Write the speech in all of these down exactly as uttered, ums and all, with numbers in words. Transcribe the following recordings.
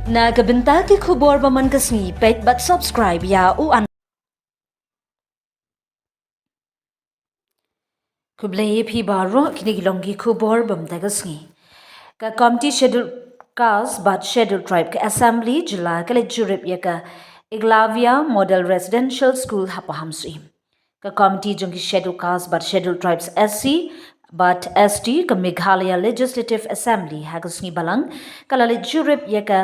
Na ka bynta ki khubor ba man ka sngi, peit bad subscribe ïa u an. Khublei ïa phi baroh, kine ki long ki khubor ba mynta ka sngi. Ka Committee Scheduled Caste bad Scheduled Tribe ka Assembly Jylla ka leit jurip ïa ka Eklavya Model Residential School ha Pahamsyiem. Ka Committee jong ki Scheduled Caste bad Scheduled Tribes, S C bad S T, ka Meghalaya Legislative Assembly ha ka sngi Balang ka la leit jurip ïa ka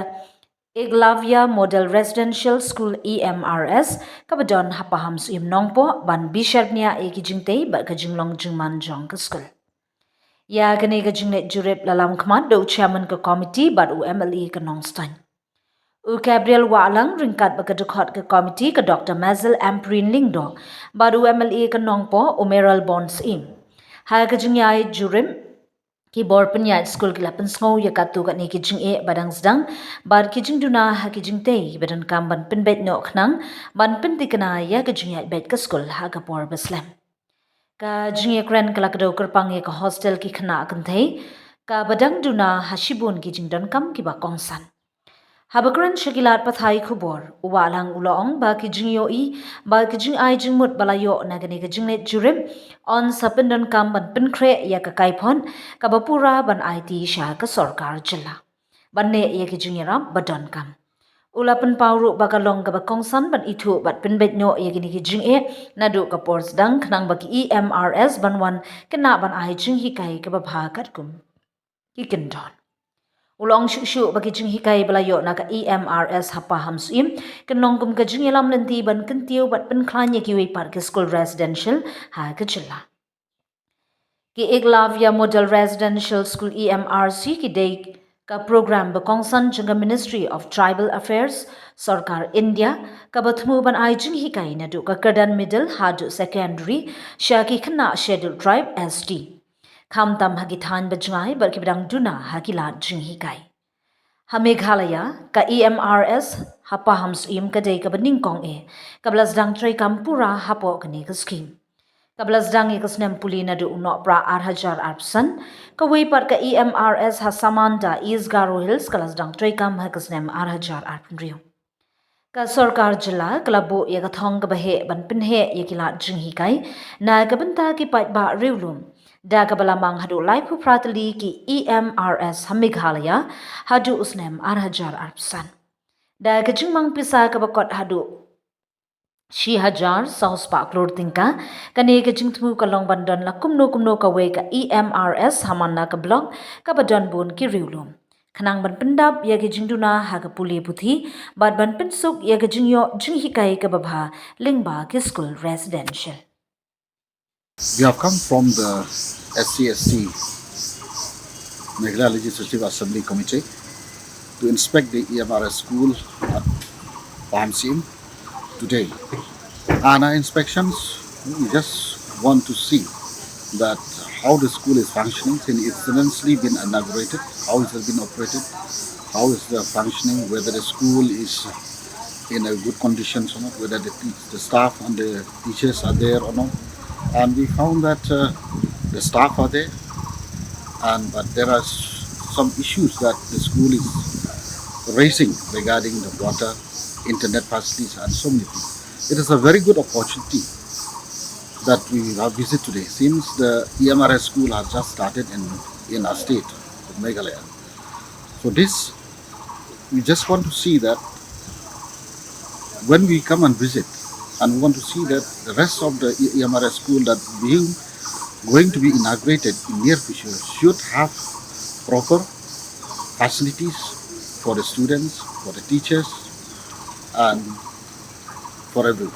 Eklavya Model Residential School, E M R S, kaba don ha Pahamsyiem Nongpoh, ban bishar bniah ïa ki jingtei bad ka jinglong jingman jong ka skul. Ïa kane ka jingleit jurip la lam khmat da u Chairman ka Committee bad u M L A ka Nongstoiñ, u Gabriel Wahlang, ryngkat bad ka dkhot ka Committee, ka Doctor Mazel Ampareen Lyngdoh, bad u M L A ka Nongpoh, u Mayralborn Syiem. Ha ka jingïaid jurip, ki bor pynïaid skul ki la pynsngew ïa katto katne ki jingeh ba dang sdang bad ki jingduna ha ki jingtei ba donkam ban pynbeit noh khnang ban pynthikna ïa ka jingïaid beit ka skul ha ka por ba slem. Ka jingïakren ka la kdew kyrpang ïa ka hostel ki khynnah kynthei, kaba dang duna ha shibun ki jingdonkam kiba kongsan. Haba kren sha ki lad pathai khubor, u Wahlang u la ong ba ki jingïohi ba ki jingai jingmut ba la ïoh na kane ka jingleit jurip yn sa pyndonkam ban pynkhreh ïa ka kaiphod kaba pura ban aiti sha ka sorkar jylla, ban neh ïa ki jingïarap ba donkam. U la pynpaw ruh ba ka long kaba kongsan ban ithuh bad pynbeit noh ïa kine ki jingeh naduh ka por sdang, khnang ba ki E M R S ban wan kynnoh ban ai jinghikai kaba bha katkum ki kyndon. U la ong shuh shuh ba ki jinghikai ba la ïoh na ka E M R S ha Pahamsyiem kin long kum ka jingïalam lynti ban kyntiew bad pynkhlaiñ ïa kiwei pat ki skul residential ha ka jylla. Ki Eklavya Model Residential School, E M R S, ki dei ka program ba kongsan jong ka Ministry of Tribal Affairs, Sorkar India, kaba thmu ban ai jinghikai naduh ka kyrdan middle haduh secondary sha ki khynnah Scheduled Tribe, S T. Khamtam ha ki thaiñ ba jngai bad kiba dang duna ha ki lad jinghikai. Ha Meghalaya, ka E M R S ha Pahamsyiem ka dei kaba nyngkong eh kaba la sdang treikam pura hapoh kane ka skhim. Kaba la sdang ïa ka snem pule naduh u Nohprah ar hajar arphew san, kawei pat ka E M R S ha Samanda, East Garo Hills, ka la sdang treikam ha ka snem ar hajar arphew hynriew. Ka sorkar jylla ka la buh ïa ka thong kaba heh ban pynheh ïa ki lad jinghikai na ka bynta ki paidbah riewlum, da kaba la mang haduh laiphew phra tylli ki E M R S ha Meghalaya haduh u snem ar hajar arphew san. Da ka jingmang pisa kaba kot haduh shi hajar saw spah klur tyngka, kane ka jingthmu ka long ban don la kumno kumno kawei ka E M R S ha man la ka block kaba don bun ki riewlum, khnang ban pyndap ïa ki jingduna ha ka pule puthi bad ban pynsuk ïa ka jingïoh jinghikai kaba bha lyngba ki skul residential. We have come from the S C S T Meghalaya Legislative Assembly Committee to inspect the E M R S school at Pahamsyiem today. And our inspections, we just want to see that how the school is functioning since it's recently been inaugurated, how it has been operated, how is the functioning, whether the school is in a good condition or not, whether the, te- the staff and the teachers are there or not. And we found that uh, the staff are there, and but there are s- some issues that the school is raising regarding the water, internet facilities, and so many things. It is a very good opportunity that we have visit today, since the E M R S school has just started in, in our state, in Meghalaya. So this, we just want to see that when we come and visit, and we want to see that the rest of the E- EMRS school that being going to be inaugurated in near future should have proper facilities for the students, for the teachers, and for everyone.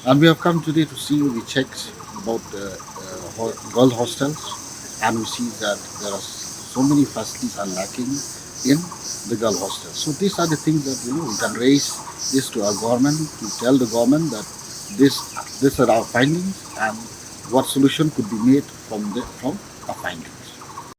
And we have come today to see, we checked about the uh, ho- girl hostels, and we see that there are so many facilities are lacking in the girl hostels. So these are the things that, you know, we can raise this to our government, to tell the government that this, these are our findings and what solution could be made from the, from our findings.